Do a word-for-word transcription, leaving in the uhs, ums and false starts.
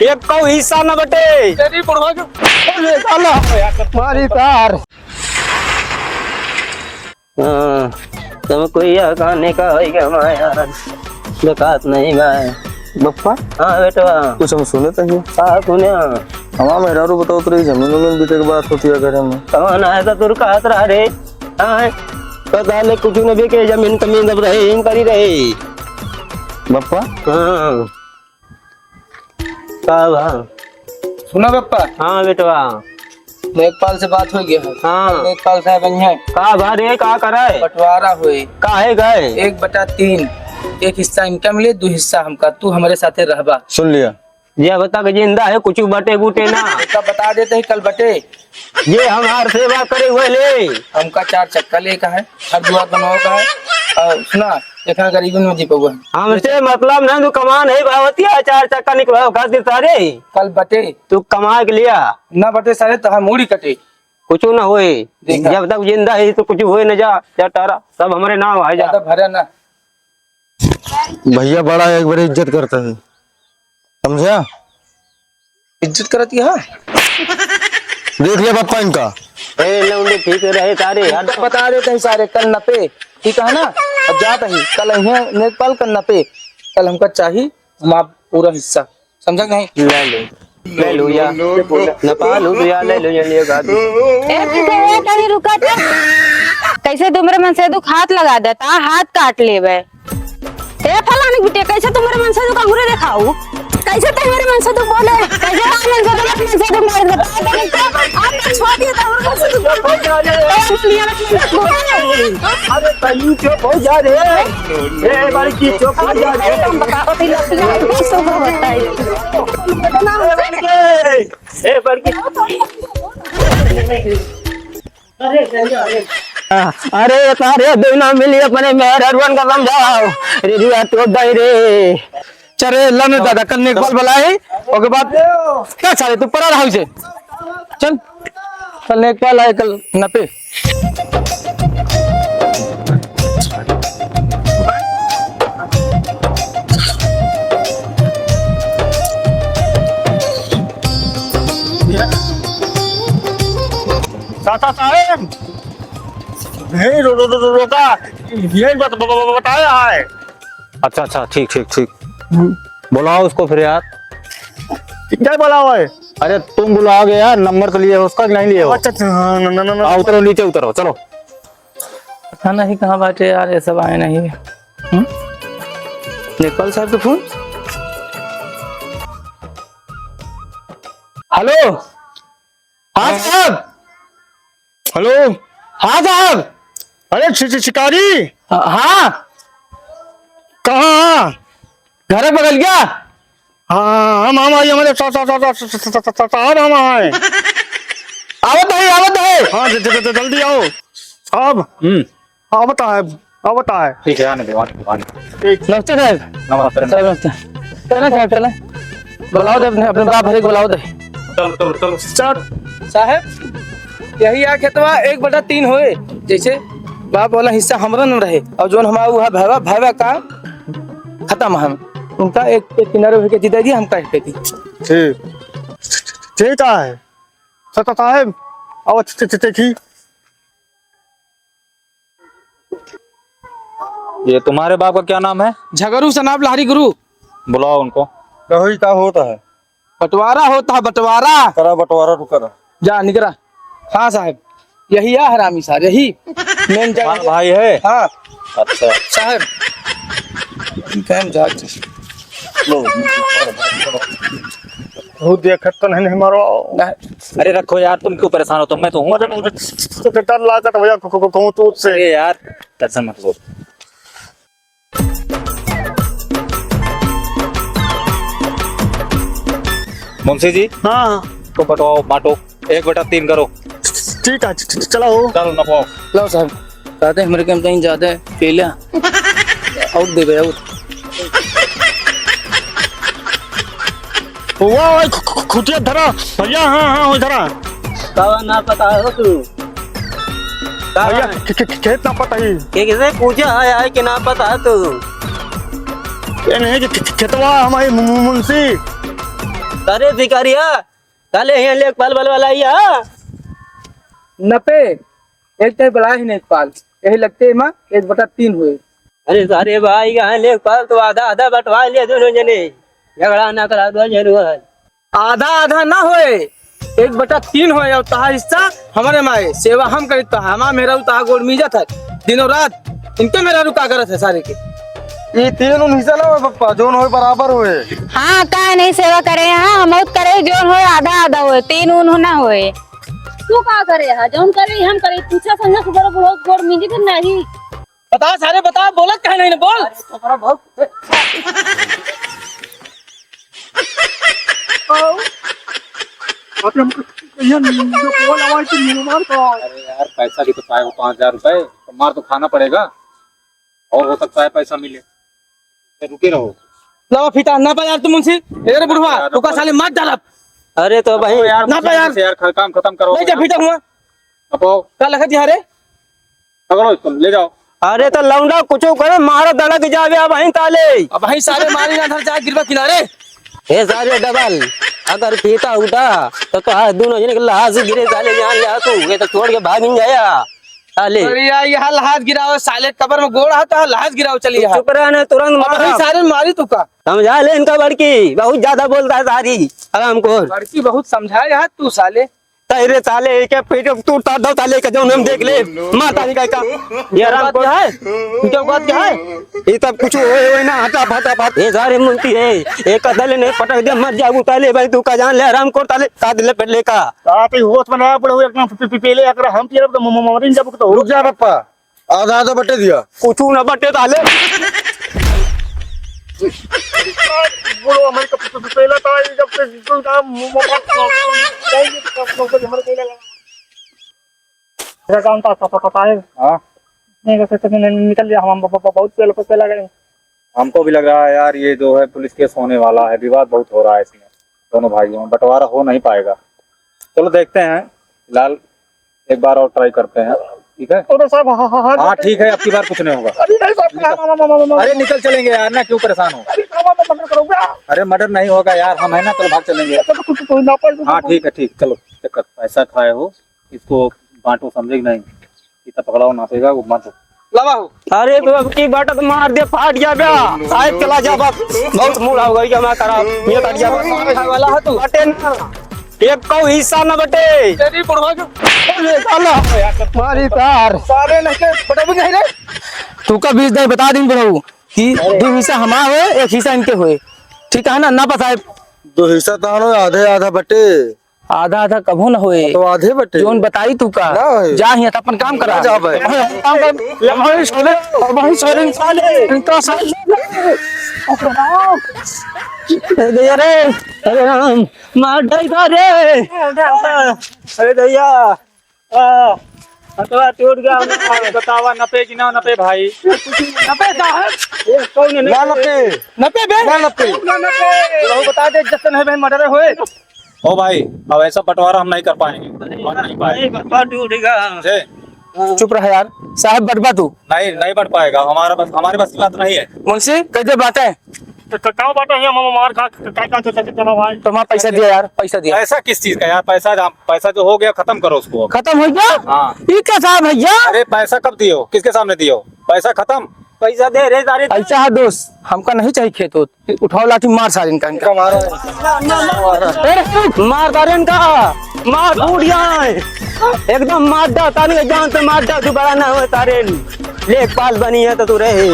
एक कौ हिस्सा न बटे। तेरी बुढ़वा के। अरे साला, मारी तार। हाँ, तुम कोई यह कहने का है कि हमारे यार, जो बात नहीं भाई। बप्पा? हाँ बेटवा। कुछ हम सुने तो ही। हाँ, सुने। हमार मेहरारू बताओ तो रही, जमीन उमीन बिके के बात होती है घरे में। कौन आया था तुर कहत रहा रे? हाँ, पता ले कुछ न बिके, जमीन तमीन सब रहे, इन करी रहे। बप्पा? हाँ। का बा? सुना बप्पा। हाँ बेटवा। लेखपाल से बात हो गया है। हाँ। लेखपाल साहब आई हैं। का बा रे, का करे? बंटवारा होए। काहे गए? एक बटा तीन, एक हिस्सा इनका मिले, दो हिस्सा हमका। तू हमरे साथे रहबा। सुन लिया। ये बता के जिंदा है, कुछ बटे बूटे ना। तो बता देते ही कल बटे। ये हमार सेवा करे हुए ले। हमका चार चक्का लेका है, हर दुआर बनवा का है। और सुना, देखा गरीबन में जी पउआ। हमसे मतलब नहीं, तू कमान है भावतिया, चार चक्का निकलवा का दे सारे। कल बटे। तू कमा के लिया। ना बटे सारे, तो हम मुड़ी कटे। कुछ ना होए। देखा। जब तक जिंदा है तो कुछ होए न जा, जा तारा, सब हमरे नाम है जा। ज्यादा भरे ना। भैया बड़ा एक बार इज्जत करता है, समझा? इज्जत करत ही, हाँ? देख ले बप्पा इनका। ए, लौंडे ठीक रहे सारे, हट। तो बता देते हैं सारे, कल नपे, ठीक है ना? अब जात ही, कल अइहें लेखपाल, कल नपे, कल हमका चाही हमार पूरा हिस्सा, समझा कि नहीं? ले लो, ले लो या, नपा लो तो या, ले लो या, ले गा दो। ए, पीछे ए, तनी रुका था। कैसे तुमरे मन से दुख हाथ लगा देता, हाथ काट लेबे। ए फलाने बिटिया, कैसे तुम्हारे मन से दुख अंगूरे दिखाऊ? कैसे तुम्हारे मन से दुख बोले? कैसे तुम्हारे मन से दुख, मन से दुख मार देता है? आप तो छोड़ दिया था, हमरे मन से दुख बोले। ए, दुनिया में तुम दुख बोले। अरे, तनी चुप हो जा रे। ए, बड़की चुप हो जा रे। हम बताओ, तो लड़की है, कैसे वो बताए? ए, बड़की। अरे, अरे, अरे, दोनों मिली अपने मेहररुअन का समझाओ। रे, रे, तो दई रे। चल रे, लन दादा, कल लेखपाल बुलाए, ओके बाद। क्या सारे, तू परा रहा उसे। चल, कल लेखपाल आए, कल नपे। चाचा साहेब, यही रो-, रो-, रो-, रो-, रोका, यही बत-, ब-, ब-, ब-, बताया है। अच्छा, अच्छा, ठीक, ठीक, ठीक। हम्म। बुलाओ उसको फिर यार। क्या बुलाओ है? अरे तुम बुलाओगे यार, नंबर तो लिए हो उसका कि नहीं लिए हो? अच्छा, अच्छा, हाँ, न, न, न, न। हाँ, उतरो, नीचे उतरो, चलो। पता नहीं कहाँ बाटे यार, ये सब आए नहीं। हम्म? लेखपाल साहब के फोन। हेलो। हाँ साहब। हेलो। हाँ साहब। अरे शि-, शि-, शिकारी। हाँ। कहाँ? घर बगल क्या? हाँ, हम, हम आई, हमारे सा-, सा-, साहब हम आए। आवत है, आवत है। हाँ, ज-, ज-, ज-, जल्दी आओ। साहब। हम्म। आवत है, आवत है। ठीक है, आने दो, आने दो, आने दो। ठीक। नमस्ते साहब। नमस्ते। साहब, नमस्ते। चला साहब, चला। बुलाओ दे अपने, अपने बाप भरे के बुलाओ दे। चलो, चलो, चलो। सर, साहब, यही आ खेतवा एक बटा तीन होए, जैसे बाप वाला हिस्सा हमरा न रहे, और जोन हमारा हुआ भैवा, भैवा का खत्म हम, उनका एक, एक किनारे होके दे दिया, हमका एक दे दी। ठीक, ठीक है। सत्ता साहेब, अब अच्छे से देखी। ये तुम्हारे बाप का क्या नाम है? झगरू सनाब लहरी गुरु। बुलाओ उनको। कहो, ई का होता है? बंटवारा होता है, बंटवारा। करा बंटवारा, तू करा। जा, निकरा। हाँ साहब, यही है हरामी साहब, यही मेन तुम्हारा जगह। भाई है? हाँ। अच्छा। साहब, ठीक है, हम जाते हैं। लो। वो देखत तो नहीं, नहीं मारो। नहीं। अरे रखो यार, तुम क्यों परेशान हो? तुम, मैं तो हूँ। अरे, मुझे तो डर लागत भैया, को, को, को, कहूँ तो उससे। अरे यार, टेंशन मत लो। मुंशी जी, हाँ। तो बंटवाओ, बांटो, एक बटा तीन करो। ठीक है, च-, च-, चलाओ। चलो, नपाओ। लो साहब, कहते हैं, हमरे कम कहीं ज्यादा है, पी लिया। आउट दे बे, आउट। वाह, वाह, खु-, खु-, खुटिया धरा। भैया, हाँ, हाँ, हो धरा। कावा ना पता हो तू? का भैया, है? खे-, खे-, खेत ना पता ही। के किसे पूछा है, आए कि ना पता है तू? ये नहीं कि खे-, खे-, खेतवा हमारी मु-, मु-, मुंशी। अरे भिखारिया, काले हियाँ लेखपाल बलवा लाइया। नपे, एक तय बला ही लेखपाल, यही लगते मा एक बटा तीन होए। अरे सारे भाई, यहाँ लेखपाल तो आधा आधा बंटवा लिया दोनों जने, झगड़ा ना करा दो जने। आधा आधा ना होए, एक बटा तीन होए, और तहा हिस्सा हमरे माए, सेवा हम करी, तो हमार मेहरारू तहा गोड़ मीजत है दिनों रात। इनके मेहरारू का करत है सारे के? ई तीन उन हिस्सा ना होए पप्पा, जोन होए बराबर होए। हाँ, काहे नहीं सेवा करे? हाँ, हम बहुत करे, जोन होए आधा आधा होए, तीन उन हो ना होए। तू का करे है? जोन करे हम करे, पूछा संगे से बड़ो बुढ़ो गोड़ मीजी फिर नहीं। बता सारे, बता, बोलत काहे नहीं ना, बोल। अरे, ओकरा बहुत आओ। अरे, हम कहिया नींद को आवाज तो नींद मार का। अरे यार, पैसा भी तो पाए हो, पाँच हजार रुपए, तो मार तो खाना पड़ेगा, और हो सकता है पैसा मिले। तो रुके रहो। लावा फीता, ना पा यार तू मुंशी, इधर बुढ़वा, यार, ओका साले मार डालब। अरे तो भाई, यार, ना पा यार। यार, खा-, काम खत्म करो नहीं जा यार। फीता हुआ। अब आओ। का लगा जी हरे? पकड़ो इसको, ले जाओ। अरे तो लौंडा कुछ करे, मारा दड़क जावे अब वहीं ताले। अब वहीं सारे मारी ना, धर जा गिरवा किनारे। ए सारे डबल, अगर फीता उठा तो, तो आज दोनों जने के लाश गिरे साले, जान ले तू, ये तो छोड़ के भाग नहीं जाया साले। अरे यार, यहाँ लाश गिराओ साले, कबर में गोड़ है तो लाश गिराओ, चलिए यहाँ। चुप रह, नहीं तुरंत अब मारा। वहीं सारे मारी तू का? समझा ले इनका बड़की, बहुत ज्यादा बोलता है सारी, आराम को। बड़की बहुत समझाए यार तू साले। तेरे साले एक पीट तू तार दो साले का, जौन हम देख ले, मार तारी का, का। ये आराम को है, तू क्या बात क्या है? ये सब कुछ होए, होए ना, हटा, फटा, फट। ये सारे मुंती है, एक कदल ने पटक दे, मर जाऊ ताले भाई, तू का जान ले, आराम को ताले, का दिल पे लेका। आप ही होश में ना पड़ो, एकदम पी-, पी-, पीले अगर हम तेरे को म-, म-, मरिन जब तो। रुक जा पप्पा, आधा आधा बटे दिया। कुछ ना बटे ताले। बोलो, हमारे कब से पहला था, ये जब से कोई काम म-, म-, म-, नहीं, ये तो नौकरी हमारे पहले लगा। मेरा काम था, था, था, था, था, है। हाँ। नहीं, वैसे तो मैंने निकल लिया, हम ब-, ब-, ब-, बहुत पहले, पहले गए। हमको भी लग रहा है यार, ये जो है पुलिस केस होने वाला है, विवाद बहुत हो रहा है इसमें, दोनों भाइयों में बंटवारा हो नहीं पाएगा। चलो देखते हैं, फिलहाल एक बार और try करते हैं, ठीक है? अरे साहब, हाँ, हाँ, हाँ, हाँ, हाँ। ठीक है, अब की बार कुछ नहीं होगा। अरे नहीं साहब, निकल। हाँ, हाँ, हाँ, हाँ, हाँ। अरे निकल चलेंगे यार, ना क्यों परेशान हो? अरे साहब, आप मर्डर करोगे? अरे मर्डर नहीं होगा यार, हम है ना, चलो भाग चलेंगे। अच्छा, तो कुछ, कुछ ना पाए, हाँ, कुछ। ठीक है, ठीक, चलो, चक्कर पैसा खाए हो, इसको बांटो, समझे कि नहीं? इतना पकड़ाओ, नापेगा, वो बांटो। लावा हो। अरे तो अब की बाटा तो मार दे, फाट गया बे। साहब चला जा बाप। बहुत मूड हो गई क्या मैं करा? ये काट गया बे। मार खाए वाला है तू। बटे ना। एक कौ हिस्सा ना बटे। तेरी बुढ़वा जो। अरे साला। मारी तार। सारे नहीं के बटे भी नहीं रे। तू का बीस दे बता दिन बुढ़ऊ कि दो हिस्सा हमार होए, एक हिस्सा इनके होए। ठीक है ना? ना पता है। दो हिस्सा तो आनो आधे आधा बटे। आधा आधा कभू न होए। तो आधे बटे। जोन बताई तू का? ना होए। जा हियां त अपन काम करा। ना जा भाई। अपन काम कर। ले भाई साले, भाई साले, साले, इनका साले। अरे रे, अरे राम, मार डाल का रे। अरे भैया, आ, हथवा टूट गया। बतावा, नपे कि ना नपे भाई? नपे का है? ये कौन है? ना नपे। नपे बे? ना नपे। ना नपे। लोग बता दे, जैसे नहीं भाई, मर्डर होए। ओ भाई, अब ऐसा बंटवारा हम नहीं कर पाएंगे, बंट नहीं पाएंगे। नहीं, बंटवारा टूटेगा। समझे? चुप रह यार, साहब बंटवा तू। नहीं, नहीं बंट पाएगा, हमारा बस, हमारे बस की बात नहीं है। मुंशी, कैसे बात है? तो, तो क्या बात है, हम मार खा, का, का, का, का, का, भाई? तो हमारा पैसा दिया यार, पैसा दिया। पैसा किस चीज का यार? पैसा, पैसा जो हो गया, खत्म करो उसको अब। खत्म हो गया? हाँ। ये कैसा है भैया? अरे पैसा कब दियो? किसके सामने दियो? पैसा खत्म। पैसा दे रे सारे। ऐसा है दोस्त, हमका नहीं चाहिए खेत होत। उठाओ लाठी, मार सारे इनका, इनका। अरे, मार सारे इनका, मार फूट जाए। एकदम मार डाल, तानी जान से मार डाल, तू बड़ा ना हो सारे। लेखपाल बनी है तो तू रहे।